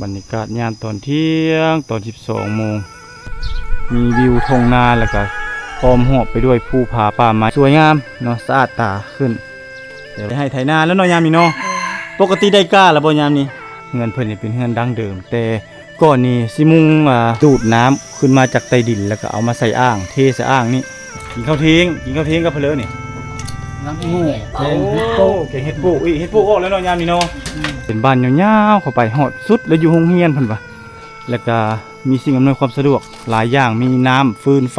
ບັນຍາກາດຍາມຕອນທ່ຽງ ຕອນສິບສອງໂມງ ມີວິວທົ່ງນາ ແລ້ວກະອ້ອມຮອບໄປດ້ວຍພູຜາປ່າໄມ້ ສວຍງາມເນາະ ສະອາດຕາຂຶ້ນ. ໄດ້ໄຮ່ໄຖນາແລ້ວເນາະຍາມນີ້ເນາະ. ເອີ ປົກກະຕິໄດ້ກ້າແລ້ວບໍ່ຍາມນີ້? ເຮືອນເພິ່ນນີ້ເປັນເຮືອນດັ້ງເດີມ ແຕ່ ກ່ອນນີ້ຊິມຸງ ອ່າ ດູດນ້ຳຂຶ້ນມາຈາກໃຕ້ດິນ ແລ້ວກໍເອົາມາໃສ່ອ່າງ ເທໃສ່ອ່າງນີ້. ກິນເຂົ້າທ່ຽງ ກິນເຂົ້າທ່ຽງກັບເຜລີນີ້? ລຳໂງ່ ແກງເຫັດໂປ້ ໂອ້ ແກງເຫັດໂປ້. ອຸ້ຍ ເຫັດໂປ້ອອກແລ້ວເນາະຍາມນີ້ເນາະ. ອືມ ເປັນບ້ານຍາວໆເຂົ້າໄປຮອດສຸດ ແລ້ວຢູ່ໂຮງຮຽນເພິ່ນວ່າ ແລ້ວກໍມີສິ່ງອຳນວຍຄວາມສະດວກຫຼາຍຢ່າງ ມີນ້ຳ ຟືນ ໄຟ.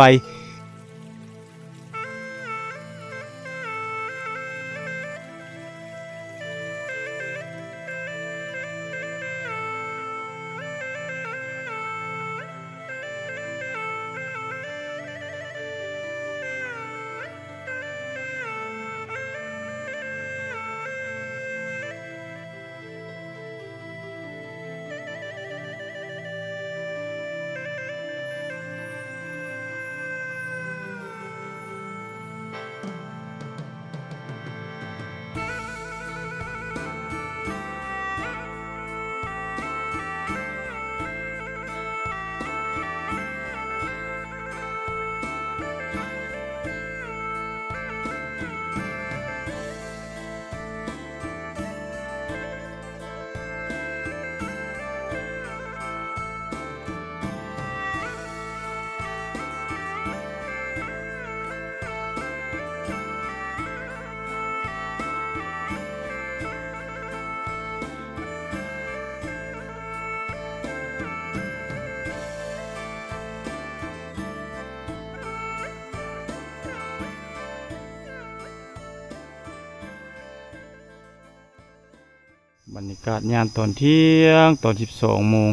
ບັນຍາກາດຍາມຕອນທ່ຽງ ຕອນສິບສອງໂມງ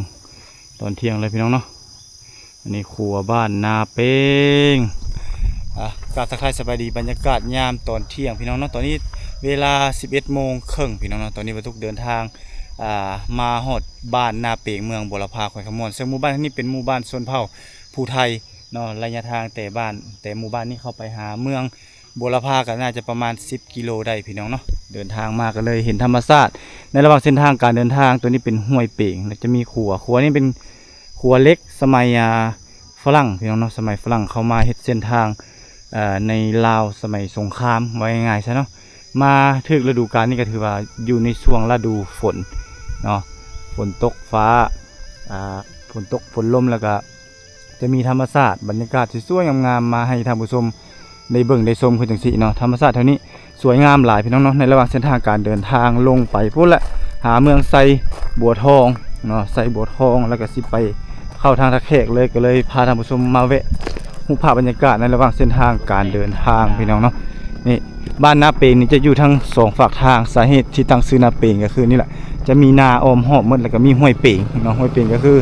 ຕອນທ່ຽງເລີຍພີ່ນ້ອງເນາະ. ອັນນີ້ຂົວບ້ານນາເປງ. ອ່າ ກາບທັກທາຍສະບາຍດີ ບັນຍາກາດຍາມຕອນທ່ຽງພີ່ນ້ອງເນາະ. ຕອນນີ້ເວລາສິບເອັດໂມງເຄິ່ງພີ່ນ້ອງເນາະ. ຕອນນີ້ບ່າວຕຸກເດີນທາງ ອ່າ ມາຮອດບ້ານນາເປງ ເມືອງບົວລະພາ ແຂວງຄຳມ່ວນ ເຊິ່ງໝູ່ບ້ານແຫ່ງນີ້ເປັນໝູ່ບ້ານຊົນເຜົ່າຜູ້ໄທເນາະ. ໄລຍະທາງແຕ່ບ້ານ ແຕ່ໝູ່ບ້ານນີ້ເຂົ້າໄປຫາເມືອງ ບົວລະພາກໍໜ້າຈະປະມານສິບກິໂລໄດ້ພີ່ນ້ອງເນາະ. ເດີນທາງມາກໍເລີຍເຫັນທຳມະຊາດໃນລະຫວ່າງເສັ້ນທາງການເດີນທາງ. ຕົວນີ້ເປັນຫ້ວຍເປງ ແລ້ວຈະມີຂົວ ຂົວນີ້ເປັນຂົວເຫຼັກສະໄໝ ອ່າ ຝຣັ່ງພີ່ນ້ອງເນາະ. ສະໄໝຝຣັ່ງເຂົ້າມາເຮັດເສັ້ນທາງ ເອີ ໃນລາວສະໄໝສົງຄາມ ເວົ້າງ່າຍໆຊະເນາະ. ມາຖືກລະດູການນີ້ກໍຖືວ່າຢູ່ໃນຊ່ວງລະດູຝົນເນາະ ຝົນຕົກຟ້າ ອ່າ ຝົນຕົກຝົນລົມ ແລ້ວກໍ ຈະມີທຳມະຊາດ ບັນຍາກາດສວຍໆງາມໆ ມາໃຫ້ທ່ານຜູ້ຊົມໄດ້ເບິ່ງໄດ້ຊົມຄືຈັ່ງຊີ້ເນາະ. ທຳມະຊາດແຖວນີ້ສວຍງາມຫຼາຍພີ່ນ້ອງເນາະ. ໃນລະຫວ່າງເສັ້ນທາງການເດີນທາງລົງໄປພຸ້ນແຫຼະ ຫາເມືອງໄຊບົວທອງເນາະ ໄຊບົວທອງ ແລ້ວກໍຊິໄປເຂົ້າທາງທ່າແຂກເລີຍ ກໍເລີຍພາທ່ານຜູ້ຊົມມາແວະ ຮູບພາບບັນຍາກາດໃນລະຫວ່າງເສັ້ນທາງການເດີນທາງພີ່ນ້ອງເນາະ. ນີ້ ບ້ານນາເປງນີ້ຈະຢູ່ທັງສອງຟາກທາງ. ສາເຫດທີ່ຕັ້ງຊື່ນາເປງກໍຄືນີ້ແຫຼະ ຈະມີນາອ້ອມຮອບໝົດ ແລ້ວກໍມີຫ້ວຍເປງເນາະ. ຫ້ວຍເປງກໍຄື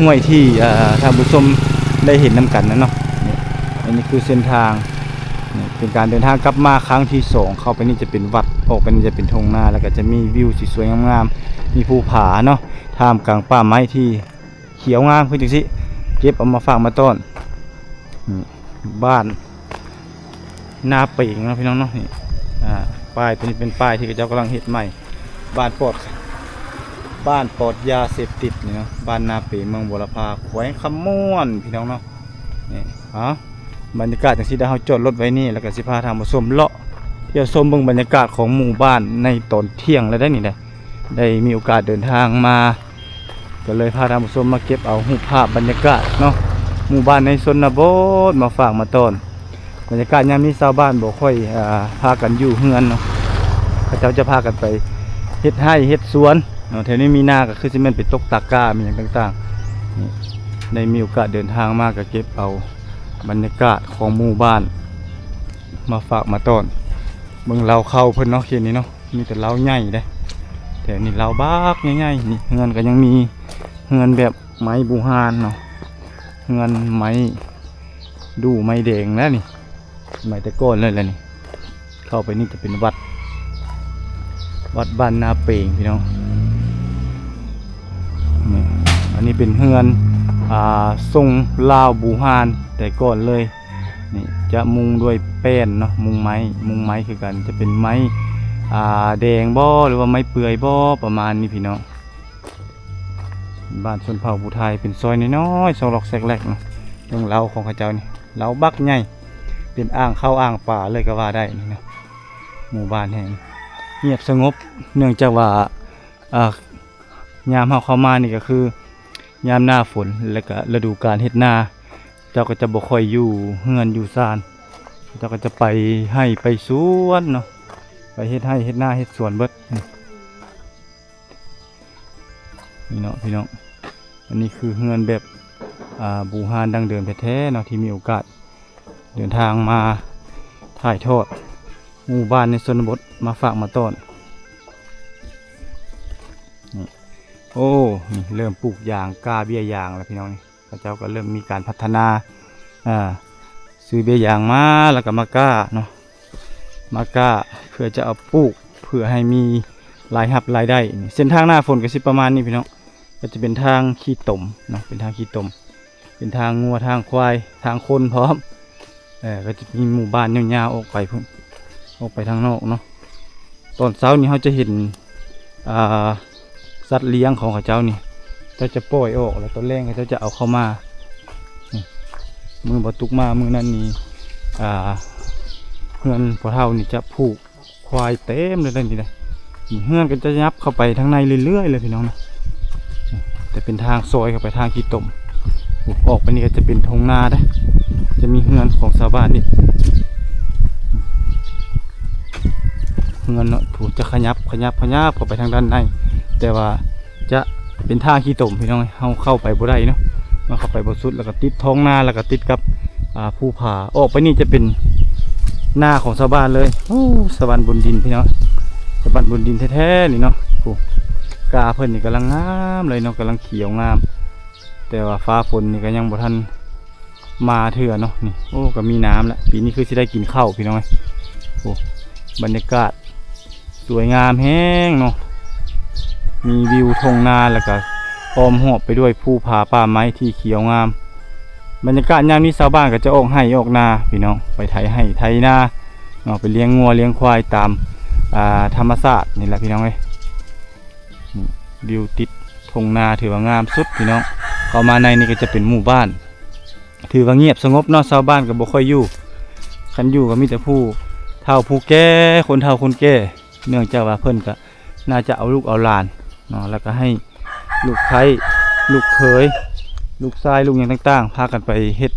ຫ້ວຍທີ່ ເອີ ທ່ານຜູ້ຊົມໄດ້ເຫັນນຳກັນນັ້ນເນາະ. ນີ້ ອັນນີ້ຄືເສັ້ນທາງ ນີ້ເປັນການເດີນທາງກັບມາຄັ້ງທີສອງ. ເຂົ້າໄປນີ້ຈະເປັນວັດ ອອກໄປນີ້ຈະເປັນທົ່ງນາ ແລ້ວກໍຈະມີວິວທີ່ສວຍງາມໆ ມີພູຜາເນາະ ທ່າມກາງປ່າໄມ້ທີ່ ຂຽວງາມຄືຈັ່ງຊີ້ ເກັບເອົາມາຝາກມາຕ້ອນ. ນີ້ ບ້ານນາເປງເນາະພີ່ນ້ອງເນາະ. ນີ້ ອ່າ ປ້າຍຕົວນີ້ເປັນປ້າຍທີ່ເຂົາເຈົ້າກຳລັງເຮັດໃໝ່ ບ້ານປອດ ບ້ານປອດຢາເສບຕິດນີ້ເນາະ. ບ້ານນາເປງ ເມືອງບົວລະພາ ແຂວງຄຳມ່ວນ ພີ່ນ້ອງເນາະ. ນີ້ ເອົາ ບັນຍາກາດຈັ່ງຊີ້ ດຽວເຮົາຈອດລົດໄວ້ນີ້ ແລ້ວກໍຊິພາທ່ານຜູ້ຊົມເລາະທ່ຽວຊົມເບິ່ງບັນຍາກາດຂອງໝູ່ບ້ານໃນຕອນທ່ຽງແລ້ວໄດ໋ນີ້ໄດ໋. ໄດ້ມີໂອກາດເດີນທາງມາ ກໍເລີຍພາທ່ານຜູ້ຊົມມາເກັບເອົາຮູບພາບບັນຍາກາດເນາະ ໝູ່ບ້ານໃນຊົນນະບົດມາຝາກມາຕ້ອນ. ບັນຍາກາດຍາມນີ້ຊາວບ້ານບໍ່ຄ່ອຍ ອ່າ ພາກັນຢູ່ເຮືອນເນາະ ເຂົາເຈົ້າຈະພາກັນໄປເຮັດໄຮ່ເຮັດສວນເນາະ. ແຖວນີ້ມີນາກໍຄືຊິແມ່ນໄປຕົກຕາກ້າ ມີຫຍັງຕ່າງໆ. ນີ້ ໄດ້ມີໂອກາດເດີນທາງມາກໍເກັບເອົາບັນຍາກາດຂອງໝູ່ບ້ານມາຝາກມາຕ້ອນ. ເບິ່ງເລົ້າເຂົ້າເພິ່ນເນາະ ເຂດນີ້ເນາະ. ມີແຕ່ເລົ້າໃຫຍ່ເດ້ ແຖວນີ້ເລົ້າບັກໃຫຍ່ໆ. ນີ້ເຮືອນກໍຍັງມີເຮືອນແບບໄມ້ບູຮານເນາະ ເຮືອນໄມ້ດູ່ໄມ້ແດງນະນີ້ ໄມ້ແຕ່ກ່ອນເລີຍແຫຼະນີ້. ເຂົ້າໄປນີ້ຈະເປັນວັດ ວັດບ້ານນາເປງພີ່ນ້ອງ. ນີ້ ອັນນີ້ເປັນເຮືອນ ອ່າ ຊົງລາວບູຮານແຕ່ກ່ອນເລີຍ. ນີ້ຈະມຸງດ້ວຍແປ້ນເນາະ ມຸງໄມ້ ມຸງໄມ້ຄືກັນ ຈະເປັນໄມ້ ອ່າ ແດງບໍ ຫຼືວ່າໄມ້ເປືອຍບໍ ປະມານນີ້ພີ່ນ້ອງ. ເປັນບ້ານຊົນເຜົ່າຜູ້ໄທ ເປັນຊອຍນ້ອຍໆ ຊອກຫຼອກແຊກແລັກເນາະ. ເບິ່ງເລົ້າຂອງເຂົາເຈົ້ານີ້ ເລົ້າບັກໃຫຍ່ ເປັນອ່າງເຂົ້າອ່າງປາເລີຍກໍວ່າໄດ້ນີ້ເນາະ. ໝູ່ບ້ານແຫ່ງນີ້ງຽບສະຫງົບ ເນື່ອງຈາກວ່າ ອ່າ ຍາມເຮົາເຂົ້າມານີ້ກໍຄືຍາມໜ້າຝົນ ແລ້ວກໍລະດູການເຮັດນາ ເຂົາເຈົ້າກໍຈະບໍ່ຄ່ອຍຢູ່ເຮືອນຢູ່ຊານ ເຂົາເຈົ້າກໍຈະໄປໄຮ່ໄປສວນເນາະ ໄປເຮັດໄຮ່ເຮັດນາເຮັດສວນເບິດ. ນີ້ເນາະພີ່ນ້ອງ ອັນນີ້ຄືເຮືອນແບບ ອ່າ ບູຮານດັ້ງເດີມແທ້ໆເນາະ ທີ່ມີໂອກາດເດີນທາງມາຖ່າຍທອດໝູ່ບ້ານໃນຊົນນະບົດມາຝາກມາຕ້ອນ. ນີ້ ໂອ້ ນີ້ເລີ່ມປູກຢາງ ກ້າເບ້ຍຢາງແລ້ວພີ່ນ້ອງ. ເຂົາເຈົ້າກໍເລີ່ມມີການພັດທະນາ ອ່າ ຊື້ເບ້ຍຢາງມາ ແລ້ວກໍມາກ້າເນາະ ມາກ້າເພື່ອຈະເອົາປູກ ເພື່ອໃຫ້ມີລາຍຮັບລາຍໄດ້. ນີ້ເສັ້ນທາງໜ້າຝົນກໍຊິປະມານນີ້ພີ່ນ້ອງ ກໍຈະເປັນທາງຂີ້ຕົມເນາະ ເປັນທາງຂີ້ຕົມ ເປັນທາງງົວທາງຄວາຍທາງຄົນພ້ອມ. ເອີ ກໍຈະມີໝູ່ບ້ານຍາວໆອອກໄປພຸ້ນ ອອກໄປທາງນອກເນາະ. ຕອນເຊົ້ານີ້ເຮົາຈະເຫັນ ອ່າ ສັດລ້ຽງຂອງເຂົາເຈົ້ານີ້ ເຂົາເຈົ້າຈະປ່ອຍອອກ ແລ້ວຕອນແລງເຂົາເຈົ້າຈະເອົາເຂົ້າມາ. ນີ້ ມື້ບໍ່ຕຸກມາມື້ນັ້ນນີ້ ອ່າ ເຮືອນພໍ່ເຖົ້ານີ້ຈະຜູກຄວາຍເຕັມເລີຍເດ້ນີ້ນະ. ນີ້ເຮືອນກໍຈະຫຍັບເຂົ້າໄປທາງໃນເລື້ອຍໆເລີຍພີ່ນ້ອງນະ ແຕ່ເປັນທາງຊອຍເຂົ້າໄປທາງຂີ້ຕົມ. ອອກໄປນີ້ກໍຈະເປັນທົ່ງນາເດ້ ຈະມີເຮືອນຂອງຊາວບ້ານນີ້ ເຮືອນເນາະ ຜູ້ຈະຂະຫຍັບ ຂະຫຍັບ ຂະຫຍັບເຂົ້າໄປທາງດ້ານໃນ ແຕ່ວ່າຈະເປັນທາງຂີ້ຕົມພີ່ນ້ອງ ເຮົາເຂົ້າໄປບໍ່ໄດ້ເນາະ ມັນເຂົ້າໄປບໍ່ສຸດ ແລ້ວກໍຕິດທ້ອງນາ ແລ້ວກໍຕິດກັບ ອ່າ ພູຜາ. ອອກໄປນີ້ຈະເປັນນາຂອງຊາວບ້ານເລີຍ. ໂອ້ ສະຫວັນບົນດິນພີ່ນ້ອງ ສະຫວັນບົນດິນແທ້ໆນີ້ເນາະ. ໂອ້ ກ້າເພິ່ນນີ້ກຳລັງງາມເລີຍເນາະ ກຳລັງຂຽວງາມ ແຕ່ວ່າຟ້າຝົນນີ້ກໍຍັງບໍ່ທັນມາເທື່ອເນາະ. ນີ້ ໂອ້ ກໍມີນ້ຳລະ ປີນີ້ຄືຊິໄດ້ກິນເຂົ້າພີ່ນ້ອງເອີຍ. ໂອ້ ບັນຍາກາດສວຍງາມແຮງເນາະ ມີວິວທົ່ງນາ ແລ້ວກໍອ້ອມຮອບໄປດ້ວຍພູຜາປ່າໄມ້ທີ່ຂຽວງາມ. ບັນຍາກາດຍາມນີ້ຊາວບ້ານກໍຈະອອກໄຮ່ອອກນາພີ່ນ້ອງ ໄປໄຖໄຮ່ໄຖນາເນາະ ໄປລ້ຽງງົວລ້ຽງຄວາຍຕາມ ອ່າ ທຳມະຊາດນີ້ແຫຼະພີ່ນ້ອງເອີຍ. ນີ້ ວິວຕິດທົ່ງນາຖືວ່າງາມສຸດພີ່ນ້ອງ. ເຂົ້າມາໃນນີ້ກໍຈະເປັນໝູ່ບ້ານ ຖືວ່າງຽບສະຫງົບເນາະ ຊາວບ້ານກໍບໍ່ຄ່ອຍຢູ່ ຄັນຢູ່ກໍມີແຕ່ຜູ້ເຖົ້າຜູ້ແກ່ ຄົນເຖົ້າຄົນແກ່ ເນື່ອງຈາກວ່າເພິ່ນກໍໜ້າຈະເອົາລູກເອົາຫຼານເນາະ ແລ້ວກໍໃຫ້ລູກໃພ້ ລູກເຂີຍ ລູກຊາຍ ລູກຫຍັງຕ່າງໆ ພາກັນໄປເຮັດ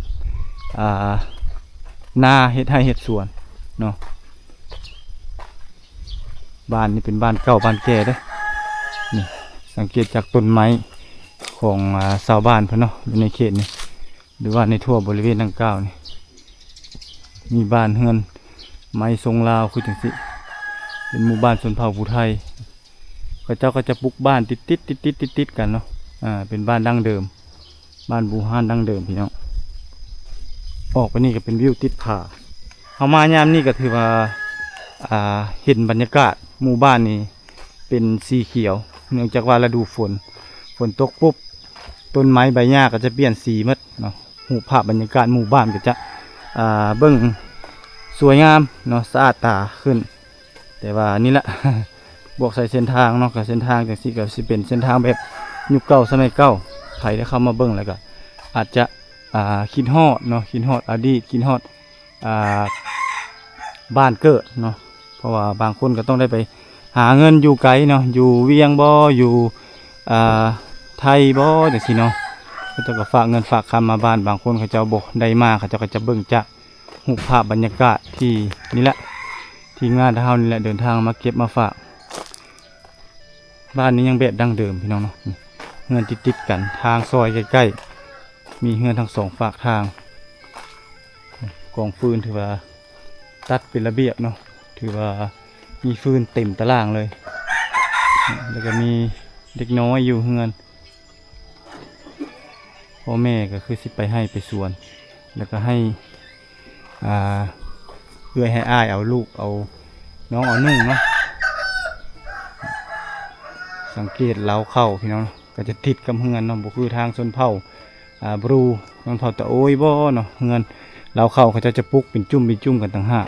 ອ່າ ນາ ເຮັດໄຮ່ເຮັດສວນເນາະ. ບ້ານນີ້ເປັນບ້ານເກົ່າບ້ານແກ່ເດ້. ນີ້ ສັງເກດຈາກຕົ້ນໄມ້ຂອງ ອ່າ ຊາວບ້ານເພິ່ນເນາະ ຢູ່ໃນເຂດນີ້ ຫຼືວ່າໃນທົ່ວບໍລິເວນດັ່ງກ່າວນີ້ ມີບ້ານເຮືອນໄມ້ຊົງລາວຄືຈັ່ງຊີ້ ເປັນໝູ່ບ້ານຊົນເຜົ່າຜູ້ໄທ. ເຂົາເຈົ້າກໍຈະປຸກບ້ານຕິດໆ ຕິດໆ ຕິດໆ ກັນເນາະ ອ່າ ເປັນບ້ານດັ້ງເດີມ ບ້ານບູຮານດັ້ງເດີມພີ່ນ້ອງ. ອອກໄປນີ້ກໍເປັນວິວຕິດຜາ. ເຮົາມາຍາມນີ້ກໍຖືວ່າ ອ່າ ເຫັນບັນຍາກາດໝູ່ບ້ານນີ້ເປັນສີຂຽວ ເນື່ອງຈາກວ່າລະດູຝົນ ຝົນຕົກປຸບ ຕົ້ນໄມ້ໃບຫຍ້າກໍຈະປ່ຽນສີໝົດເນາະ. ຮູບພາບບັນຍາກາດໝູ່ບ້ານກໍຈະ ອ່າ ເບິ່ງສວຍງາມເນາະ ສະອາດຕາຂຶ້ນ. ແຕ່ວ່ານີ້ລະ ບວກໃສ່ເສັ້ນທາງເນາະ ກໍເສັ້ນທາງຈັ່ງຊີ້ກໍຊິເປັນເສັ້ນທາງແບບຍຸກເກົ່າສະໄໝເກົ່າ. ໃຜໄດ້ເຂົ້າມາເບິ່ງແລ້ວກໍອາດຈະ ອ່າ ຄິດຮອດເນາະ ຄິດຮອດອະດີດ ຄິດຮອດ ອ່າ ບ້ານເກີດເນາະ ເພາະວ່າບາງຄົນກໍຕ້ອງໄດ້ໄປຫາເງິນຢູ່ໄກເນາະ ຢູ່ວຽງບໍ ຢູ່ ອ່າ ໄທບໍ ຈັ່ງຊີ້ເນາະ. ເຂົາເຈົ້າກໍຝາກເງິນຝາກຄຳມາບ້ານ ບາງຄົນເຂົາເຈົ້າບໍ່ໄດ້ມາ ເຂົາເຈົ້າກໍຈະເບິ່ງຈາກ ຮູບພາບບັນຍາກາດທີ່ນີ້ແຫຼະ ທີມງານເຮົານີ້ແຫຼະ ເດີນທາງມາເກັບມາຝາກ. ບ້ານນີ້ຍັງແບບດັ້ງເດີມພີ່ນ້ອງເນາະ ເຮືອນຕິດໆກັນ ທາງຊອຍໃກ້ໆ ມີເຮືອນທັງສອງຟາກທາງ. ກອງຟືນຖືວ່າຕັດເປັນລະບຽບເນາະ ຖືວ່າມີຟືນເຕັມຕະລ່າງເລີຍ ແລ້ວກໍມີເດັກນ້ອຍຢູ່ເຮືອນ. ພໍ່ແມ່ກໍຄືຊິໄປໄຮ່ໄປສວນ ແລ້ວກໍໃຫ້ ອ່າ ເອື້ອຍໃຫ້ອ້າຍເອົາລູກເອົານ້ອງເອົານຸ່ງເນາະ. ສັງເກດເລົ້າເຂົ້າພີ່ນ້ອງ ກໍຈະຕິດກັບເຮືອນເນາະ ບໍ່ຄືທາງຊົນເຜົ່າ ອ່າ ບຣູ ຊົນເຜົ່າຕະໂອ້ຍບໍເນາະ ເຮືອນເລົ້າເຂົ້າເຂົາເຈົ້າຈະປຸກເປັນຈຸ້ມເປັນຈຸ້ມກັນຕ່າງຫາກ.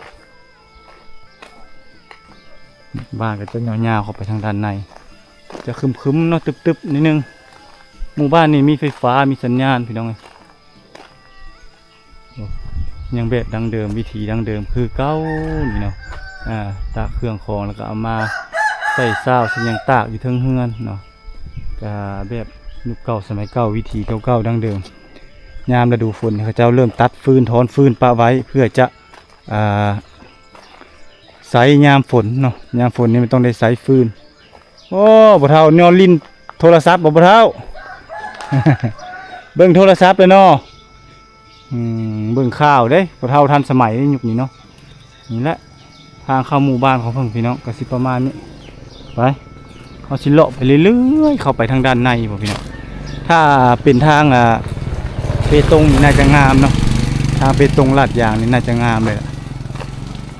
ບ້ານກໍຈະຍາວໆເຂົ້າໄປທາງດ້ານໃນ ຈະຄຶມໆເນາະ ຕຶບໆ ໜ້ອຍໜຶ່ງ. ໝູ່ບ້ານນີ້ມີໄຟຟ້າ ມີສັນຍານ ພີ່ນ້ອງເອີຍ. ໂອ້ ຍັງແບບດັ້ງເດີມ ວິຖີດັ້ງເດີມຄືເກົ່ານີ້ເນາະ. ອ່າ ຕາກເຄື່ອງຂອງ ແລ້ວກໍເອົາມາໃສ່ຊາວໃສ່ຫຍັງ ຕາກຢູ່ເທິງເຮືອນເນາະ. ກະແບບຍຸກເກົ່າສະໄໝເກົ່າ ວິຖີເກົ່າໆ ດັ້ງເດີມ. ຍາມລະດູຝົນ ເຂົາເຈົ້າເລີ່ມຕັດຟືນ ຖອນຟືນປະໄວ້ ເພື່ອຈະ ອ່າ ໃຊ້ຍາມຝົນເນາະ. ຍາມຝົນນີ້ມັນຕ້ອງໄດ້ໃຊ້ຟືນ. ໂອ້ ພໍ່ເຖົ້ານອນຫຼິ້ນໂທລະສັບບໍ່ ພໍ່ເຖົ້າ? ເບິ່ງໂທລະສັບເລີຍເນາະ. ອືມ ເບິ່ງຂ່າວເດ້ ພໍ່ເຖົ້າທັນສະໄໝເດ້ຍຸກນີ້ເນາະ. ນີ້ແຫຼະ ທາງເຂົ້າໝູ່ບ້ານຂອງເພິ່ນ ພີ່ນ້ອງ ກໍຊິປະມານນີ້. ໄປ ເຮົາຊິເລາະໄປເລື້ອຍໆ ເຂົ້າໄປທາງດ້ານໃນພຸ້ນ ພີ່ນ້ອງ. ຖ້າເປັນທາງ ອ່າ ເປຕົງນີ້ໜ້າຈະງາມເນາະ. ທາງເປຕົງລາດຢາງນີ້ໜ້າຈະງາມເລີຍລະ.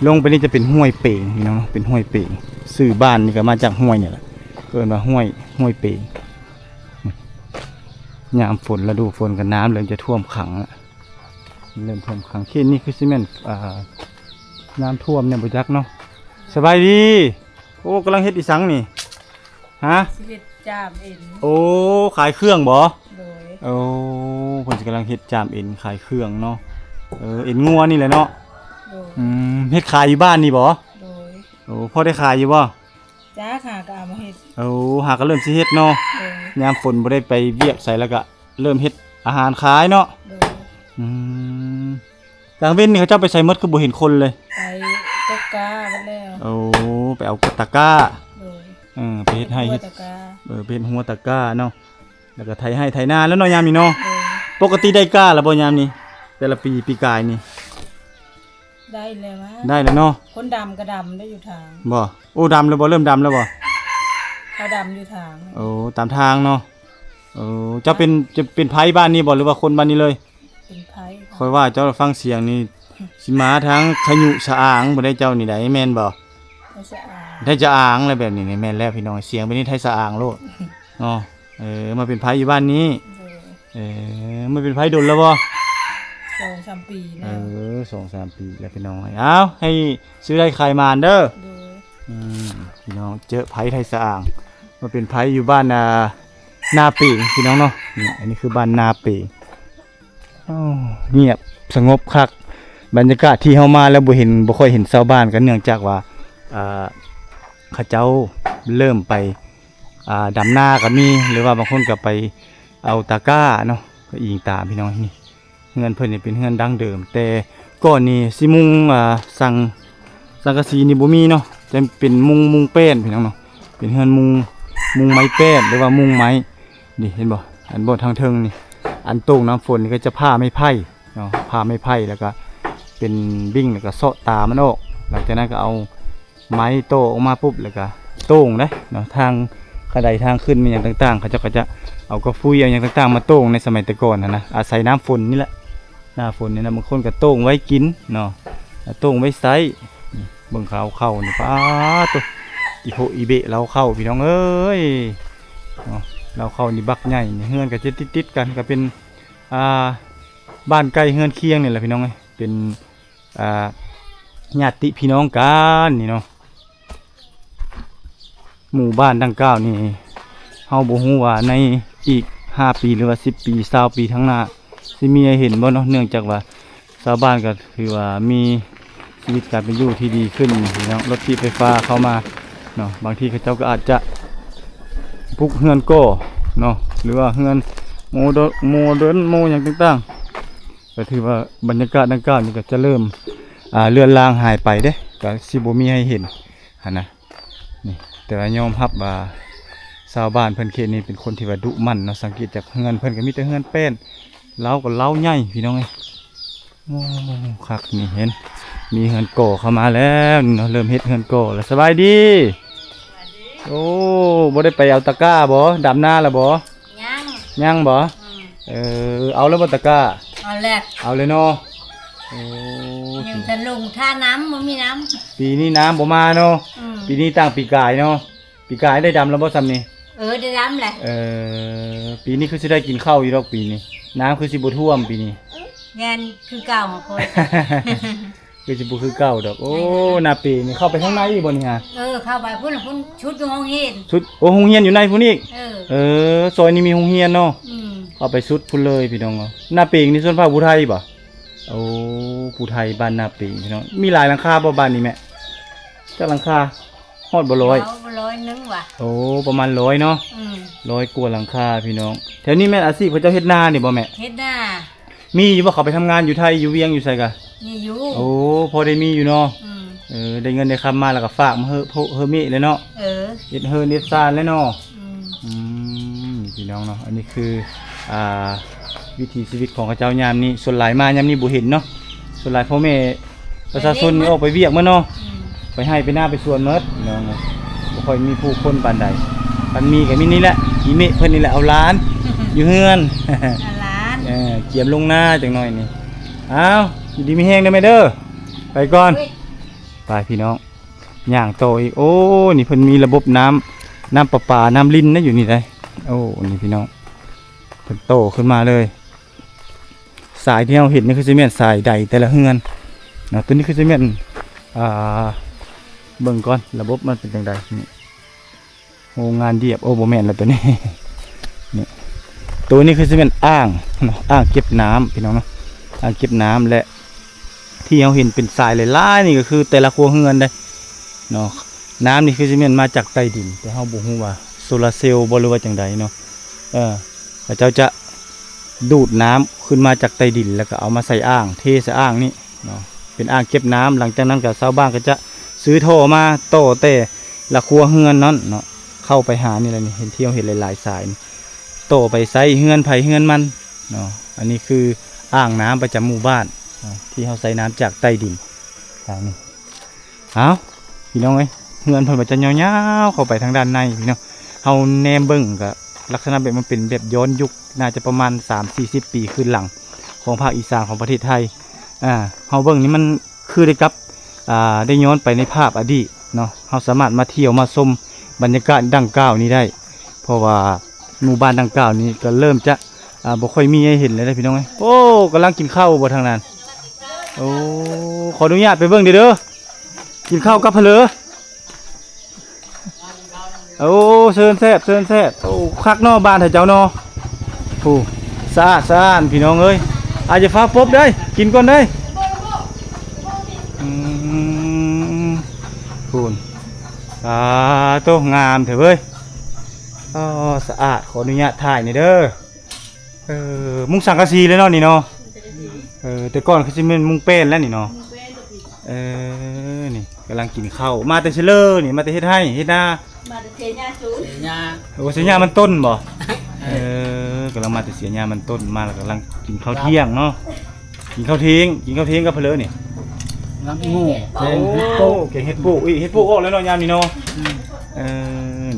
ລົງໄປນີ້ຈະເປັນຫ້ວຍເປງ ພີ່ນ້ອງເນາະ ເປັນຫ້ວຍເປງ. ຊື່ບ້ານນີ້ກໍມາຈາກຫ້ວຍນີ້ແຫຼະ ເອີ້ນວ່າຫ້ວຍ ຫ້ວຍເປງ. ຍາມຝົນ ລະດູຝົນກໍນ້ຳເລີ່ມຈະຖ້ວມຂັງລະ ເລີ່ມຖ້ວມຂັງ. ເຂດນີ້ຄືຊິແມ່ນ ອ່າ ນ້ຳຖ້ວມແນ່ບໍ່ຈັກເນາະ. ສະບາຍດີ. ໂອ້ ກຳລັງເຮັດອີ່ສັງນີ້? ຮະ? ຊິເຮັດຈາມເອັນ. ໂອ້ ຂາຍເຄື່ອງບໍ? ໂດຍ. ໂອ້ ເພິ່ນຊິກຳລັງເຮັດຈາມເອັນຂາຍເຄື່ອງເນາະ. ເອີ ເອັນງົວນີ້ແຫຼະເນາະ. ໂດຍ. ອືມ ເຮັດຂາຍຢູ່ບ້ານນີ້ບໍ? ໂດຍ. ໂອ້ ພໍໄດ້ຂາຍຢູ່ບໍ? ຈ້າ ຫາກໍເອົາມາເຮັດ. ໂອ້ ຫາກໍເລີ່ມຊິເຮັດເນາະ. ໂດຍ. ຍາມຝົນບໍ່ໄດ້ໄປວຽກໃສ ແລ້ວກໍເລີ່ມເຮັດອາຫານຂາຍເນາະ. ໂດຍ. ອືມ ກາງເວັນນີ້ເຂົາເຈົ້າໄປໃສໝົດ ຄືບໍ່ເຫັນຄົນເລີຍ? ໄປຕົກກ້າໝົດແລ້ວ. ໂອ້ ໄປເອົາຕະກ້າ. ໂດຍ. ເອີ ໄປເຮັດໄຮ່ເຮັດ ເອີ ໄປເຮັດຮົ້ວຕະກ້າເນາະ. ແລ້ວກໍໄຖໄຮ່ໄຖນາແລ້ວເນາະ ຍາມນີ້ເນາະ. ໂດຍ. ປົກກະຕິໄດ້ກ້າແລ້ວບໍ່ຍາມນີ້ ແຕ່ລະປີ ປີກາຍນີ້? ໄດ້ແລ້ວມາ ໄດ້ແລ້ວເນາະ. ຄົນດຳກໍດຳໄດ້ຢູ່ທາງ. ບໍ່? ໂອ້ ດຳແລ້ວບໍ່? ເລີ່ມດຳແລ້ວບໍ່? ເຂົາດຳຢູ່ທາງ. ໂອ້ ຕາມທາງເນາະ. ໂອ້ ເຈົ້າເປັນ ເຈົ້າເປັນໄພບ້ານນີ້ບໍ່ ຫຼືວ່າຄົນບ້ານນີ້ເລີຍ? ເປັນໄພ. ຂ້ອຍວ່າເຈົ້າຟັງສຽງນີ້ ຊິມາທາງໄທຍະສະອາງບໍ່ໄດ້ ເຈົ້ານີ້ໃດ ແມ່ນບໍ່? ໄທຍະສະອາງ. ໄທຍະສະອາງແລ້ວ ແບບນີ້ນີ້ແມ່ນແລ້ວ ພີ່ນ້ອງ ສຽງແບບນີ້ໄທຍະສະອາງໂລດເນາະ. ເອີ ມາເປັນໄພຢູ່ບ້ານນີ້. ໂດຍ. ເອີ ມາເປັນໄພດົນແລ້ວບໍ່? ສອງສາມປີແລ້ວ. ເອີ ສອງສາມປີແລ້ວ ພີ່ນ້ອງ. ເອົາ ໃຫ້ຊື້ໄດ້ຂາຍໝານເດີ. ໂດຍ. ອືມ ພີ່ນ້ອງ ເຈີໄພໄທຍະສະອາງ ມາເປັນໄພຢູ່ບ້ານ ອ່າ ນາເປງ ພີ່ນ້ອງເນາະ. ນີ້ ອັນນີ້ຄືບ້ານນາເປງ. ໂອ້ ງຽບສະຫງົບຄັກ. ບັນຍາກາດທີ່ເຮົາມາແລ້ວບໍ່ເຫັນ ບໍ່ຄ່ອຍເຫັນຊາວບ້ານ ກໍເນື່ອງຈາກວ່າ ອ່າ ເຂົາເຈົ້າເລີ່ມໄປ ອ່າ ດຳນາກໍມີ ຫຼືວ່າບາງຄົນກໍໄປເອົາຕາກ້າເນາະ ກໍອີງຕາມ ພີ່ນ້ອງ. ນີ້ ເຮືອນເພິ່ນນີ້ເປັນເຮືອນດັ້ງເດີມ ແຕ່ກ່ອນນີ້ຊິມຸງ ອ່າ ສັງ ສັງກະສີນີ້ບໍ່ມີເນາະ ຈະເປັນມຸງ ມຸງແປ້ນ ພີ່ນ້ອງເນາະ. ເປັນເຮືອນມຸງ ມຸງໄມ້ແປ້ນ ຫຼືວ່າມຸງໄມ້. ນີ້ເຫັນບໍ່ ອັນບ່ອນທາງເທິງນີ້ ອັນໂຕ່ງນ້ຳຝົນນີ້ກໍຈະຜ່າໄມ້ໄຜ່ເນາະ ຜ່າໄມ້ໄຜ່ ແລ້ວກໍເປັນບິ້ງ ແລ້ວກໍເຊາະຕາມັນອອກ. ຫຼັງຈາກນັ້ນກໍເອົາໄມ້ຕໍ່ອອກມາປຸບ ແລ້ວກໍໂຕ່ງເດ້ເນາະ. ທາງ ກະໄດທາງຂຶ້ນ ມີຫຍັງຕ່າງໆ ເຂົາເຈົ້າກໍຈະເອົາກະຟຸຍ ເອົາຫຍັງຕ່າງໆ ມາໂຕ່ງໃນສະໄໝແຕ່ກ່ອນຫັ້ນນະ ອາໄສນ້ຳຝົນນີ້ແຫຼະ. ໜ້າຝົນນີ້ນະ ບາງຄົນກໍໂຕ່ງໄວ້ກິນເນາະ ໂຕ່ງໄວ້ໃຊ້. ເບິ່ງເລົ້າເຂົ້ານີ້ ປາດໂທ້ ອີໂພະອີເບະເລົ້າເຂົ້າ ພີ່ນ້ອງເອີຍເນາະ. ເລົ້າເຂົ້ານີ້ບັກໃຫຍ່ນີ້ ເຮືອນກໍຈະຕິດໆກັນ ກໍເປັນ ອ່າ ບ້ານໃກ້ເຮືອນຄຽງນີ້ແຫຼະ ພີ່ນ້ອງເອີຍ ເປັນ ອ່າ ຍາດຕິພີ່ນ້ອງກັນນີ້ເນາະ. ໝູ່ບ້ານດັ່ງກ່າວນີ້ ເຮົາບໍ່ຮູ້ວ່າໃນອີກຫ້າປີ ຫຼືວ່າສິບປີ ຊາວປີທາງໜ້າ ຊິມີໃຫ້ເຫັນບໍ່ເນາະ. ເນື່ອງຈາກວ່າຊາວບ້ານກໍຖືວ່າມີຊີວິດການເປັນຢູ່ທີ່ດີຂຶ້ນເນາະ ລົດຖີບໄຟຟ້າເຂົ້າມາເນາະ. ບາງທີເຂົາເຈົ້າກໍອາດຈະປຸກເຮືອນກໍ່ເນາະ ຫຼືວ່າເຮືອນໂມເດີນ ໂມເດີນ ໂມຫຍັງຕ່າງໆ. ກໍຖືວ່າບັນຍາກາດດັ່ງກ່າວນີ້ກໍຈະເລີ່ມ ອ່າ ເລືອນລາງຫາຍໄປເດ້ ກໍຊິບໍ່ມີໃຫ້ເຫັນຫັ້ນນະ. ນີ້ ແຕ່ວ່າຍອມຮັບວ່າຊາວບ້ານເພິ່ນເຂດນີ້ເປັນຄົນທີ່ວ່າດຸໝັ່ນເນາະ. ສັງເກດຈາກເຮືອນເພິ່ນກໍມີແຕ່ເຮືອນແປ້ນ ເລົ້າກໍເລົ້າໃຫຍ່ ພີ່ນ້ອງເອີຍ. ໂອ້ ຄັກນີ້ ເຫັນ ມີເຮືອນກໍ່ເຂົ້າມາແລ້ວນີ້ເນາະ ເລີ່ມເຮັດເຮືອນກໍ່ແລ້ວ. ສະບາຍດີ. ໂອ້ ບໍ່ໄດ້ໄປເອົາຕາກ້າບໍ? ດຳນາແລ້ວບໍ? ຍັງ ຍັງບໍ? ອືມ ເອີ ເອົາແລ້ວບໍ່ຕາກ້າ? ເອົາແລ້ວ ເອົາເລີຍເນາະ. ໂອ້ ຍັງຈະລົງທ່ານ້ຳ ບໍ່ມີນ້ຳ ປີນີ້ນ້ຳບໍ່ມາເນາະ. ອືມ ປີນີ້ຕ່າງປີກາຍເນາະ. ປີກາຍໄດ້ດຳແລ້ວບໍ່ຊ່ຳນີ້? ເອີ ໄດ້ດຳແຫຼະ. ເອີ ປີນີ້ຄືຊິໄດ້ກິນເຂົ້າຢູ່ດອກ ປີນີ້ ນ້ຳຄືຊິບໍ່ຖ້ວມປີນີ້. ແມ່ນຄືເກົ່າຂອງຂ້ອຍ ຄືຊິບໍ່ຄືເກົ່າດອກ. ໂອ້ ນາເປນີ້ເຂົ້າໄປທາງໃນອີກບໍ່ນີ້ຫາ? ເອີ ເຂົ້າໄປພຸ້ນ ພຸ້ນ ຊຸດຢູ່ໂຮງຮຽນ ຊຸດ ໂອ້ ໂຮງຮຽນຢູ່ໃນພຸ້ນອີກ. ເອີ ເອີ ຊອຍນີ້ມີໂຮງຮຽນເນາະ. ອືມ ເອົາໄປສຸດພຸ້ນເລີຍພີ່ນ້ອງເນາະ. ນາເປງນີ້ຊົນເຜົ່າຜູ້ໄທບໍ່? ໂອ້ ຜູ້ໄທບ້ານນາເປງພີ່ນ້ອງ. ມີຫຼາຍຫຼັງຄາບໍ່ບ້ານນີ້ແມ່? ຈັກຫຼັງຄາ? ຮອດບໍ່ຮ້ອຍ? ເຮົາບໍ່ຮ້ອຍໜຶ່ງຫວາ. ໂອ້ ປະມານຮ້ອຍເນາະ. ອືມ ຮ້ອຍກວ່າຫຼັງຄາພີ່ນ້ອງ. ແຖວນີ້ແມ່ນອາຊີບເຂົາເຈົ້າເຮັດນານີ້ບໍ່ແມ່? ເຮັດນາ. ມີຢູ່ບໍ່? ເຂົາໄປທຳງານຢູ່ໄທຢູ່ວຽງຢູ່ໃສກະ? ມີຢູ່. ໂອ້ ພໍໄດ້ມີຢູ່ເນາະ. ອືມ ເອີ ໄດ້ເງິນໄດ້ຄຳມາແລ້ວກໍຝາກມາເຮີ ເຮີເມະແຫຼະເນາະ. ເອີ ເຮັດເຮືອນເຮັດຊານແຫຼະເນາະ. ອືມ ອືມ ພີ່ນ້ອງເນາະ ອັນນີ້ຄື ອ່າ ວິຖີຊີວິດຂອງເຂົາເຈົ້າຍາມນີ້. ສ່ວນຫຼາຍມາຍາມນີ້ບໍ່ເຫັນເນາະ. ສ່ວນຫຼາຍພໍ່ແມ່ປະຊາຊົນນີ້ອອກໄປວຽກໝົດເນາະ. ອືມ ໄປໄຮ່ໄປນາໄປສວນໝົດພີ່ນ້ອງເນາະ. ບໍ່ຄ່ອຍມີຜູ້ຄົນປານໃດ. ຄັນມີກໍມີນີ້ແຫຼະ ອີເມະເພິ່ນນີ້ແຫຼະ ເອົາຫຼານຢູ່ເຮືອນ. ເອົາຫຼານ ເອີ ກຽມລົງນາຈັກໜ້ອຍນີ້. ອ້າວ ຢູ່ດີມີແຮງເດີແມ່ເດີ. ໄປກ່ອນ. ໄປພີ່ນ້ອງ ຍ່າງຕໍ່ອີກ. ໂອ້ ນີ້ເພິ່ນມີລະບົບນ້ຳ ນ້ຳປະປາ ນ້ຳລິນນະຢູ່ນີ້ໄດ໋. ໂອ້ ນີ້ພີ່ນ້ອງ ເພິ່ນຕໍ່ຂຶ້ນມາເລີຍ. ສາຍທີ່ເຮົາເຫັນນີ້ຄືຊິແມ່ນສາຍໃດແຕ່ລະເຮືອນເນາະ. ຕົວນີ້ຄືຊິແມ່ນ ອ່າ ເບິ່ງກ່ອນ ລະບົບມັນເປັນຈັ່ງໃດ. ນີ້ ໂຮງງານດຽບ. ໂອ້ ບໍ່ແມ່ນລະຕົວນີ້. ນີ້ ຕົວນີ້ຄືຊິແມ່ນອ່າງເນາະ ອ່າງເກັບນ້ຳພີ່ນ້ອງເນາະ. ອ່າງເກັບນ້ຳ ແລະ ທີ່ເຮົາເຫັນເປັນສາຍຫຼາຍໆນີ້ກໍຄືແຕ່ລະຄົວເຮືອນເດ້ເນາະ. ນ້ຳນີ້ຄືຊິແມ່ນມາຈາກໃຕ້ດິນ ແຕ່ເຮົາບໍ່ຮູ້ວ່າໂຊລາເຊວບໍ່ ຫຼືວ່າຈັ່ງໃດເນາະ. ເອີ ເຂົາເຈົ້າຈະດູດນ້ຳຂຶ້ນມາຈາກໃຕ້ດິນ ແລ້ວກໍເອົາມາໃສ່ອ່າງ ເທໃສ່ອ່າງນີ້ເນາະ ເປັນອ່າງເກັບນ້ຳ. ຫຼັງຈາກນັ້ນກໍຊາວບ້ານກໍຈະຊື້ທໍ່ມາຕໍ່ແຕ່ລະຄົວເຮືອນນັ້ນເນາະ ເຂົ້າໄປຫານີ້ແຫຼະ. ນີ້ ເຫັນ ທີ່ເຮົາເຫັນຫຼາຍໆສາຍນີ້ ຕໍ່ໄປໃຊ້ເຮືອນໃຜເຮືອນມັນເນາະ. ອັນນີ້ຄືອ່າງນ້ຳປະຈຳໝູ່ບ້ານເນາະ ທີ່ເຮົາໃຊ້ນ້ຳຈາກໃຕ້ດິນທາງນີ້. ເອົ້າ ພີ່ນ້ອງເອີຍ ເຮືອນເພິ່ນວ່າຈະຍາວໆເຂົ້າໄປທາງດ້ານໃນພີ່ນ້ອງ. ເຮົາແນມເບິ່ງກໍລັກສະນະແບບມັນເປັນແບບຍ້ອນຍຸກ ໜ້າຈະປະມານສາມສີ່ສິບປີຄືນຫຼັງ ຂອງພາກອີສານຂອງປະເທດໄທ. ອ່າ ເຮົາເບິ່ງນີ້ມັນຄືໄດ້ກັບ ອ່າ ໄດ້ຍ້ອນໄປໃນພາບອະດີດເນາະ. ເຮົາສາມາດມາທ່ຽວມາຊົມບັນຍາກາດດັ່ງກ່າວນີ້ໄດ້ ເພາະວ່າໝູ່ບ້ານດັ່ງກ່າວນີ້ກໍເລີ່ມຈະ ອ່າ ບໍ່ຄ່ອຍມີໃຫ້ເຫັນແລ້ວເດ້ພີ່ນ້ອງເອີຍ. ໂອ້ ກຳລັງກິນເຂົ້າບໍ່ທາງນັ້ນ? ໂອ້ ຂໍອະນຸຍາດໄປເບິ່ງເດີ້ ກິນເຂົ້າກັບຜະເຫຼີ. ໂອ້ ເຊີນແຊບ ເຊີນແຊບ. ໂອ້ ຄັກເນາະ ບ້ານເຂົາເຈົ້າເນາະ. ໂອ້ ສະອາດສະອ້ານພີ່ນ້ອງເອີຍ. ອາ ຢ່າຟ້າວປົບເດີ້ ກິນກ່ອນເດີ້. ອືມ ພຸ້ນ ສາທຸ ງາມແທ້ເວີຍ. ອໍ ສະອາດ ຂໍອະນຸຍາດຖ່າຍໜ່ອຍເດີ້. ເອີ ມຸງສັງກະສີເລີຍເນາະນີ້ເນາະ. ເອີ ແຕ່ກ່ອນຄືຊິແມ່ນມຸງແປ້ນແລ້ວນີ້ເນາະ. ເອີ ນີ້ກຳລັງກິນເຂົ້າ. ມາແຕ່ເຊເລີນີ້ ມາແຕ່ເຮັດໄຮ່ເຮັດນາ. ມາແຕ່ເສຍຫຍ້າສູນ ເສຍຫຍ້າ. ໂອ້ ເສຍຫຍ້າມັນຕົ້ນບໍ່? ເອີ ກຳລັງມາແຕ່ເສຍຫຍ້າມັນຕົ້ນ ມາແລ້ວກຳລັງກິນເຂົ້າທ່ຽງເນາະ. ກິນເຂົ້າທ່ຽງ ກິນເຂົ້າທ່ຽງກັບຜະເຫຼີນີ້ ລາບງົວ ແກງເຫັດໂປະ. ໂອ້ ແກງເຫັດໂປະ. ອີ ເຫັດໂປະອອກແລ້ວເນາະຍາມນີ້ເນາະ. ອືມ ເອີ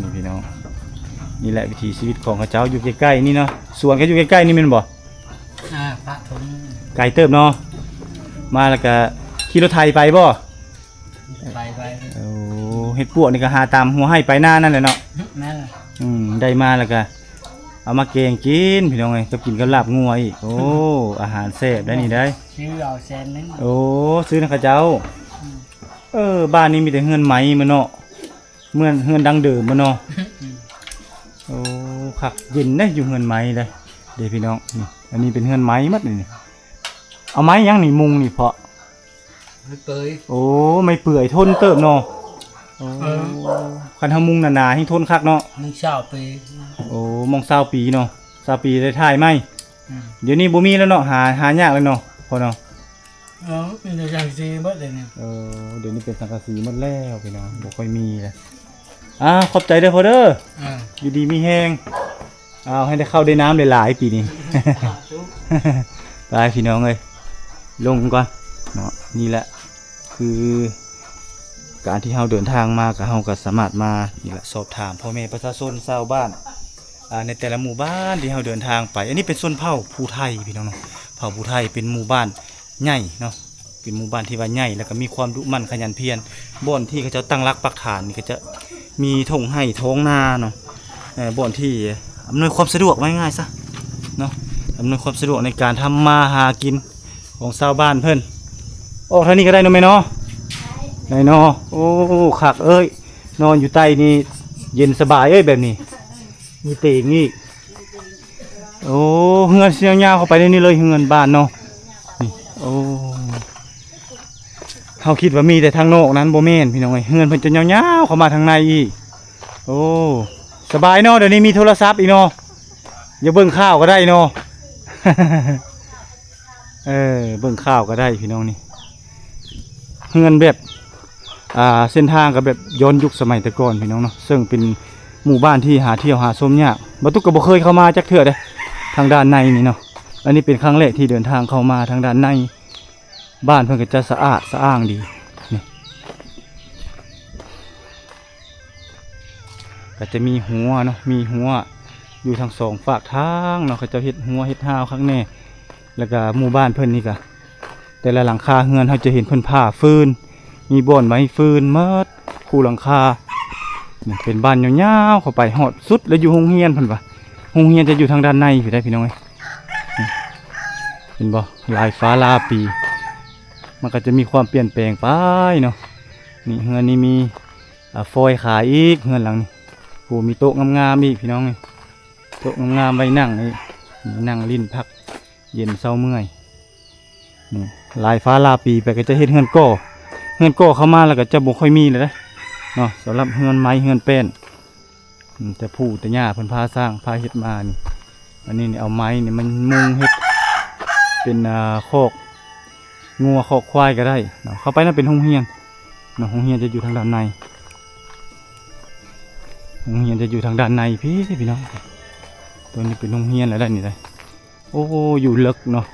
ນີ້ພີ່ນ້ອງ ນີ້ແຫຼະວິຖີຊີວິດຂອງເຂົາເຈົ້າຢູ່ໃກ້ໆນີ້ເນາະ. ສວນກໍຢູ່ໃກ້ໆນີ້ແມ່ນບໍ່? ອ່າ ປະຖົງ ໄກເຕີບເນາະ. ມາແລ້ວກະຂີ່ລົດໄຖໄປບໍ່? ໄປ ໄປ. ໂອ້ ເຫັດປວກນີ້ກໍຫາຕາມຫົວໄຮ່ປາຍນານັ້ນແຫຼະເນາະ. ແມ່ນລະ. ອືມ ໄດ້ມາແລ້ວກະເອົາມາແກງກິນພີ່ນ້ອງເອີຍ ກັບກິນກັບລາບງົວອີກ. ໂອ້ ອາຫານແຊບໄດ໋ນີ້ໄດ໋. ຊື້ເອົາແສນໜຶ່ງ. ໂອ້ ຊື້ນຳເຂົາເຈົ້າ. ອືມ ເອີ ບ້ານນີ້ມີແຕ່ເຮືອນໄມ້ໝົດເນາະ. ເໝືອນເຮືອນດັ້ງເດີມບໍ່ເນາະ. ອືມ ໂອ້ ຄັກເຢັນເດ້ ຢູ່ເຮືອນໄມ້ເດ້ ເດ້ພີ່ນ້ອງ. ນີ້ ອັນນີ້ເປັນເຮືອນໄມ້ໝົດນີ້. ເອົາໄມ້ຫຍັງນີ້ມຸງນີ້ເພາະ? ໄມ້ເປື່ອຍ. ໂອ້ ໄມ້ເປື່ອຍ ທົນເຕີບເນາະ. ໂອ້ ເອີ ຄັນເຮົາມຸງໜາໆ ແຮ່ງທົນຄັກເນາະ. ມຸງຊາວປີ. ໂອ້ ມຸງຊາວປີເນາະ ຊາວປີໄດ້ຖ່າຍໃໝ່. ອືມ ດຽວນີ້ບໍ່ມີແລ້ວເນາະ ຫາ ຫາຍາກແລ້ວເນາະ ພໍ່ເນາະ. ເອີ ມີແຕ່ສັງກະສີໝົດເດນີ້. ເອີ ດຽວນີ້ເປັນສັງກະສີໝົດແລ້ວພີ່ນ້ອງ ບໍ່ຄ່ອຍມີແລ້ວ. ອ້າວ ຂອບໃຈເດີ້ພໍ່ເດີ້. ເອີ ຢູ່ດີມີແຮງ. ເອົາ ໃຫ້ໄດ້ເຂົ້າໄດ້ນ້ຳຫຼາຍໆປີນີ້. ສາທຸ ໄປພີ່ນ້ອງເອີຍ ລົງກ່ອນເນາະ. ນີ້ແຫຼະຄືການທີ່ເຮົາເດີນທາງມາ ກໍເຮົາກໍສາມາດມານີ້ແຫຼະ ສອບຖາມພໍ່ແມ່ປະຊາຊົນຊາວບ້ານ ອ່າ ໃນແຕ່ລະໝູ່ບ້ານທີ່ເຮົາເດີນທາງໄປ. ອັນນີ້ເປັນຊົນເຜົ່າພູໄທພີ່ນ້ອງເນາະ. ເຜົ່າພູໄທເປັນໝູ່ບ້ານໃຫຍ່ເນາະ ເປັນໝູ່ບ້ານທີ່ວ່າໃຫຍ່ ແລ້ວກໍມີຄວາມດຸໝັ່ນຂະຫຍັນພຽນ. ບ່ອນທີ່ເຂົາເຈົ້າຕັ້ງຫຼັກປັກຖານນີ້ ກໍຈະມີທົ່ງໄຮ່ທ້ອງນາເນາະ. ເອີ ບ່ອນທີ່ອຳນວຍຄວາມສະດວກ ວ່າງ່າຍໆຊະເນາະ ອຳນວຍຄວາມສະດວກໃນການທຳມາຫາກິນຂອງຊາວບ້ານເພິ່ນ. ອອກທາງນີ້ກໍໄດ້ເນາະແມ່ເນາະ. ໄດ້ເນາະ. ໂອ້ ຄັກເອີຍ ນອນຢູ່ໃຕ້ນີ້ເຢັນສະບາຍເອີຍ ແບບນີ້. ມີເຕີງອີກ. ໂອ້ ເຮືອນຊິຍາວໆເຂົ້າໄປໃນນີ້ເລີຍ ເຮືອນບ້ານເນາະ ນີ້. ໂອ້ ເຮົາຄິດວ່າມີແຕ່ທາງນອກນັ້ນ ບໍ່ແມ່ນພີ່ນ້ອງເອີຍ ເຮືອນເພິ່ນຈະຍາວໆເຂົ້າມາທາງໃນອີກ. ໂອ້ ສະບາຍເນາະ ດຽວນີ້ມີໂທລະສັບອີກເນາະ ຢາກເບິ່ງຂ່າວກໍໄດ້ເນາະ. ເອີ ເບິ່ງຂ່າວກໍໄດ້ພີ່ນ້ອງນີ້ ເຮືອນແບບ ອ່າ ເສັ້ນທາງກໍແບບຍ້ອນຍຸກສະໄໝແຕ່ກ່ອນພີ່ນ້ອງເນາະ ເຊິ່ງເປັນໝູ່ບ້ານທີ່ຫາທ່ຽວຫາຊົມຍາກ. ບ່າວຕຸກກໍບໍ່ເຄີຍເຂົ້າມາຈັກເທື່ອເດ້ ທາງດ້ານໃນນີ້ເນາະ. ອັນນີ້ເປັນຄັ້ງແລກທີ່ເດີນທາງເຂົ້າມາທາງດ້ານໃນ. ບ້ານເພິ່ນກໍຈະສະອາດສະອ້າງດີ ນີ້ ກໍຈະມີຮົ້ວເນາະ ມີຮົ້ວຢູ່ທັງສອງຟາກທາງເນາະ ເຂົາເຈົ້າເຮັດຮົ້ວເຮັດຮາວຄັກແນ່. ແລ້ວກໍໝູ່ບ້ານເພິ່ນນີ້ກໍ ແຕ່ລະຫຼັງຄາເຮືອນເຮົາຈະເຫັນເພິ່ນຜ່າຟືນ ມີບ່ອນໄວ້ຟືນໝົດຄູ່ຫຼັງຄາ. ນີ້ເປັນບ້ານຍາວໆເຂົ້າໄປຮອດສຸດ ແລ້ວຢູ່ໂຮງຮຽນເພິ່ນວ່າ ໂຮງຮຽນຈະຢູ່ທາງດ້ານໃນພຸ້ນໃດ໋ພີ່ນ້ອງເອີຍ. ນີ້ ເຫັນບໍ່ ລາຍຟ້າລາປີ ມັນກໍຈະມີຄວາມປ່ຽນແປງໄປເນາະ. ນີ້ເຮືອນນີ້ມີ ອ່າ ຟອຍຂາຍອີກ ເຮືອນຫຼັງນີ້. ໂອ້ ມີໂຕະງາມໆອີກພີ່ນ້ອງເອີຍ ໂຕະງາມໆໄວ້ນັ່ງອີກ ນີ້ນັ່ງຫຼິ້ນພັກເຢັນເຊົາເມື່ອຍ. ນີ້ຫຼາຍຟ້າຫຼາຍປີໄປກໍຈະເຮັດເຮືອນກໍ່ ເຮືອນກໍ່ເຂົ້າມາແລ້ວກໍຈະບໍ່ຄ່ອຍມີແລ້ວເດ້ເນາະ ສຳລັບເຮືອນໄມ້ເຮືອນແປ້ນ. ອືມ ແຕ່ປູ່ແຕ່ຍ່າເພິ່ນພາສ້າງພາເຮັດມານີ້. ອັນນີ້ນີ້ເອົາໄມ້ນີ້ມາມຸງເຮັດເປັນ ອ່າ ຄອກງົວຄອກຄວາຍກໍໄດ້ເນາະ. ເຂົ້າໄປນັ້ນເປັນໂຮງຮຽນເນາະ ໂຮງຮຽນຈະຢູ່ທາງດ້ານໃນ ໂຮງຮຽນຈະຢູ່ທາງດ້ານໃນພີ້ພີ່ນ້ອງ. ຕົວນີ້ເປັນໂຮງຮຽນແລ້ວໄດ໋ນີ້ໄດ໋. ໂອ້ ຢູ່ເລິກເນາະ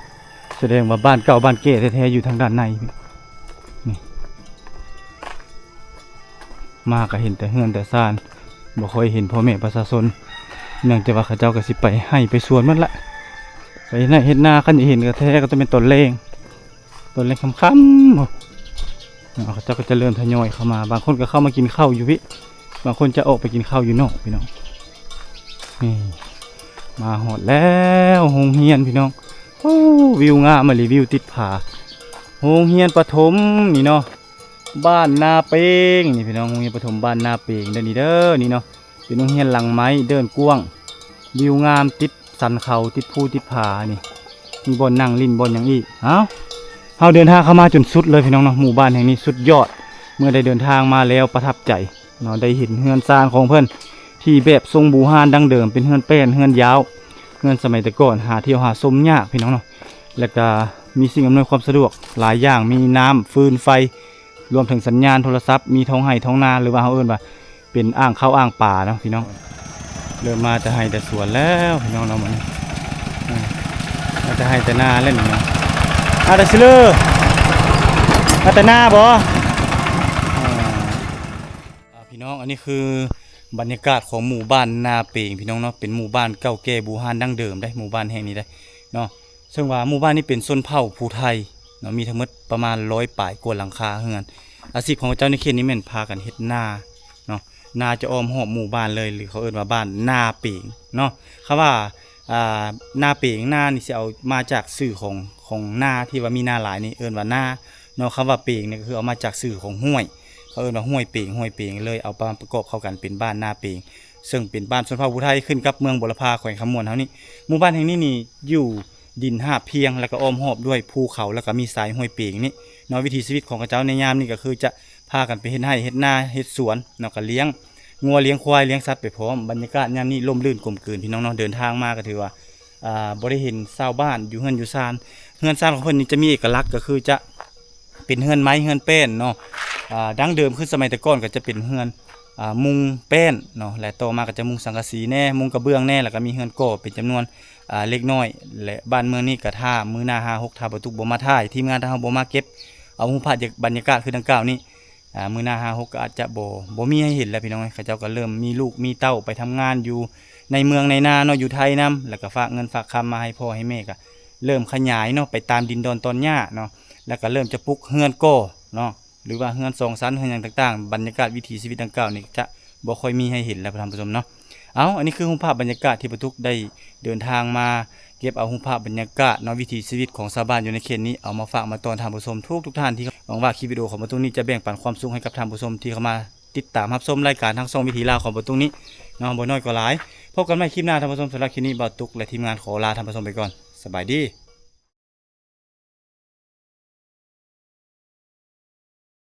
ສະແດງວ່າບ້ານເກົ່າບ້ານແກ່ແທ້ໆຢູ່ທາງດ້ານໃນ. ນີ້ ມາກໍເຫັນແຕ່ເຮືອນແຕ່ຊານ ບໍ່ຄ່ອຍເຫັນພໍ່ແມ່ປະຊາຊົນ ເນື່ອງຈາກວ່າເຂົາເຈົ້າກໍຊິໄປໄຮ່ໄປສວນໝົດລະ ໄປເຮັດໄຮ່ເຮັດນາ. ຄັນຊິເຫັນກໍແທ້ກໍຕ້ອງເປັນຕອນແລງ ຕອນແລງຄ່ຳໆ ເຂົາເຈົ້າກໍຈະເລີ່ມທະຍອຍເຂົ້າມາ. ບາງຄົນກໍເຂົ້າມາກິນເຂົ້າຢູ່ພີ້ ບາງຄົນຈະອອກໄປກິນເຂົ້າຢູ່ນອກພີ່ນ້ອງ. ນີ້ ມາຮອດແລ້ວໂຮງຮຽນພີ່ນ້ອງ. ໂອ້ ວິວງາມອີ່ຫຼີ ວິວຕິດຜາ ໂຮງຮຽນປະຖົມນີ້ເນາະ ບ້ານນາເປງນີ້ພີ່ນ້ອງ. ໂຮງຮຽນປະຖົມບ້ານນາເປງເດີນີ້ເດີ ນີ້ເນາະ ເປັນໂຮງຮຽນຫຼັງໄມ້ເດີ່ນກວ້າງ ວິວງາມ ຕິດສັນເຂົາ ຕິດພູຕິດຜານີ້ ມີບ່ອນນັ່ງຫຼິ້ນບ່ອນຫຍັງອີກ. ເອົ້າ ເຮົາເດີນທາງເຂົ້າມາຈົນສຸດເລີຍພີ່ນ້ອງເນາະ. ໝູ່ບ້ານແຫ່ງນີ້ສຸດຍອດ ເມື່ອໄດ້ເດີນທາງມາແລ້ວປະທັບໃຈເນາະ ໄດ້ເຫັນເຮືອນຊານຂອງເພິ່ນທີ່ແບບຊົງບູຮານດັ້ງເດີມ ເປັນເຮືອນແປ້ນເຮືອນຢາວ ເຮືອນສະໄໝແຕ່ກ່ອນ ຫາທ່ຽວຫາຊົມຍາກພີ່ນ້ອງເນາະ. ແລ້ວກະມີສິ່ງອຳນວຍຄວາມສະດວກຫຼາຍຢ່າງ ມີນ້ຳຟືນໄຟ ລວມເຖິງສັນຍານໂທລະສັບ ມີທ້ອງໄຮ່ທ້ອງນາ ຫຼືວ່າເຮົາເອີ້ນວ່າເປັນອ່າງເຂົ້າອ່າງປາເນາະພີ່ນ້ອງ. ເລີ່ມມາແຕ່ໄຮ່ແຕ່ສວນແລ້ວພີ່ນ້ອງເນາະ ມື້ນີ້ ອາ ມາແຕ່ໄຮ່ແຕ່ນາແລ້ວນີ້ເນາະ. ອາ ແຕ່ຊິເລີ ມາແຕ່ນາບໍ? ອາ ພີ່ນ້ອງ ອັນນີ້ຄືບັນຍາກາດຂອງໝູ່ບ້ານນາເປງພີ່ນ້ອງເນາະ ເປັນໝູ່ບ້ານເກົ່າແກ່ບູຮານດັ້ງເດີມເດ້ ໝູ່ບ້ານແຫ່ງນີ້ເດ້ເນາະ. ເຊິ່ງວ່າໝູ່ບ້ານນີ້ເປັນຊົນເຜົ່າຜູ້ໄທເນາະ ມີທັງໝົດປະມານຮ້ອຍປາຍກວ່າຫຼັງຄາເຮືອນ. ອາຊີບຂອງເຂົາເຈົ້າໃນເຂດນີ້ແມ່ນພາກັນເຮັດນາເນາະ ນາຈະອ້ອມຮອບໝູ່ບ້ານເລີຍ ຫຼື ເຂົາເອີ້ນວ່າບ້ານນາເປງເນາະ. ຄຳວ່າ ອ່າ ນາເປງ ນານີ້ຊິເອົາມາຈາກຊື່ຂອງ ຂອງນາທີ່ວ່າມີນາຫຼາຍນີ້ເອີ້ນວ່ານາເນາະ. ຄຳວ່າເປງນີ້ກໍຄືເອົາມາຈາກຊື່ຂອງຫ້ວຍ ເຂົາເອີ້ນວ່າຫ້ວຍເປງ ຫ້ວຍເປງ ເລີຍເອົາມາປະກອບເຂົ້າກັນເປັນບ້ານນາເປງ ເຊິ່ງເປັນບ້ານຊົນເຜົ່າຜູ້ໄທ ຂຶ້ນກັບເມືອງບົວລະພາ ແຂວງຄຳມ່ວນເຮົານີ້. ໝູ່ບ້ານແຫ່ງນີ້ນີ້ຢູ່ດິນຮາບພຽງ ແລ້ວກໍອ້ອມຮອບດ້ວຍພູເຂົາ ແລ້ວກໍມີສາຍຫ້ວຍເປງນີ້ເນາະ. ວິຖີຊີວິດຂອງເຂົາເຈົ້າໃນຍາມນີ້ກໍຄືຈະພາກັນໄປເຮັດໄຮ່ເຮັດນາເຮັດສວນເນາະ ກໍລ້ຽງງົວລ້ຽງຄວາຍລ້ຽງສັດໄປພ້ອມ. ບັນຍາກາດຍາມນີ້ຮົ່ມລື່ນກົມກືນ ພີ່ນ້ອງເນາະ ເດີນທາງມາກໍຖືວ່າ ອ່າ ບໍ່ໄດ້ເຫັນຊາວບ້ານຢູ່ເຮືອນຢູ່ຊານ. ເຮືອນຊານຂອງເພິ່ນນີ້ຈະມີເອກະລັກ ກໍຄືຈະ ເປັນເຮືອນໄມ້ເຮືອນແປ້ນເນາະ. ອ່າ ດັ້ງເດີມຄືສະໄໝແຕ່ກ່ອນກໍຈະເປັນເຮືອນ ອ່າ ມຸງແປ້ນເນາະ ແລະ ຕໍ່ມາກໍຈະມຸງສັງກະສີແດ່ ມຸງກະເບື້ອງແດ່ ແລ້ວກໍມີເຮືອນກໍ່ເປັນຈຳນວນ ອ່າ ເລັກນ້ອຍ. ແລະ ບ້ານເມືອງນີ້ກໍຖ້າມື້ໜ້າຫ້າຫົກ ຖ້າບໍ່ຕຸກບໍ່ມາຖ່າຍ ທີມງານຖ້າເຮົາບໍ່ມາເກັບເອົາຮູບພາບບັນຍາກາດຄືດັ່ງກ່າວນີ້ ອ່າ ມື້ໜ້າຫ້າຫົກກໍອາດຈະບໍ່ ບໍ່ມີໃຫ້ເຫັນແລ້ວ ພີ່ນ້ອງເອີຍ. ເຂົາເຈົ້າກໍເລີ່ມມີລູກມີເຕົ້າໄປທຳງານຢູ່ໃນເມືອງໃນນາເນາະ ຢູ່ໄທນຳ ແລ້ວກໍຝາກເງິນຝາກຄຳມາໃຫ້ພໍ່ໃຫ້ແມ່ ກໍເລີ່ມຂະຫຍາຍເນາະ ໄປຕາມດິນດອນຕອນຫຍ້າເນາະ ແລ້ວກໍເລີ່ມຈະປຸກເຮືອນກໍ່ເນາະ ຫຼືວ່າເຮືອນສອງຊັ້ນ ເຮືອນຫຍັງຕ່າງໆ. ບັນຍາກາດວິຖີຊີວິດດັ່ງກ່າວນີ້ຈະບໍ່ຄ່ອຍມີໃຫ້ເຫັນແລ້ວ ທ່ານຜູ້ຊົມເນາະ. ເອົາ ອັນນີ້ຄືຮູບພາບບັນຍາກາດທີ່ປາຕຸກໄດ້ເດີນທາງມາເກັບເອົາຮູບພາບບັນຍາກາດເນາະ ວິຖີຊີວິດຂອງຊາວບ້ານຢູ່ໃນເຂດນີ້ ເອົາມາຝາກມາຕ້ອນທ່ານຜູ້ຊົມທຸກໆທ່ານ. ທີ່ຫວັງວ່າຄລິບວິດີໂອຂອງປາຕຸກນີ້ຈະແບ່ງປັນຄວາມສຸກໃຫ້ກັບທ່ານຜູ້ຊົມທີ່ເຂົ້າມາຕິດຕາມຮັບຊົມລາຍການທາງຊ່ອງວິຖີລາວຂອງປາຕຸກນີ້. ເນາະ ບໍ່ນ້ອຍກໍຫຼາຍ. ພົບກັນໃໝ່ຄລິບໜ້າທ່ານຜູ້ຊົມ. ສຳລັບຄລິບນີ້ ບ່າວຕຸກ ແລະ ທີມງານຂໍລາທ່ານຜູ້ຊົມໄປກ່ອນ. ສະບາຍດີ.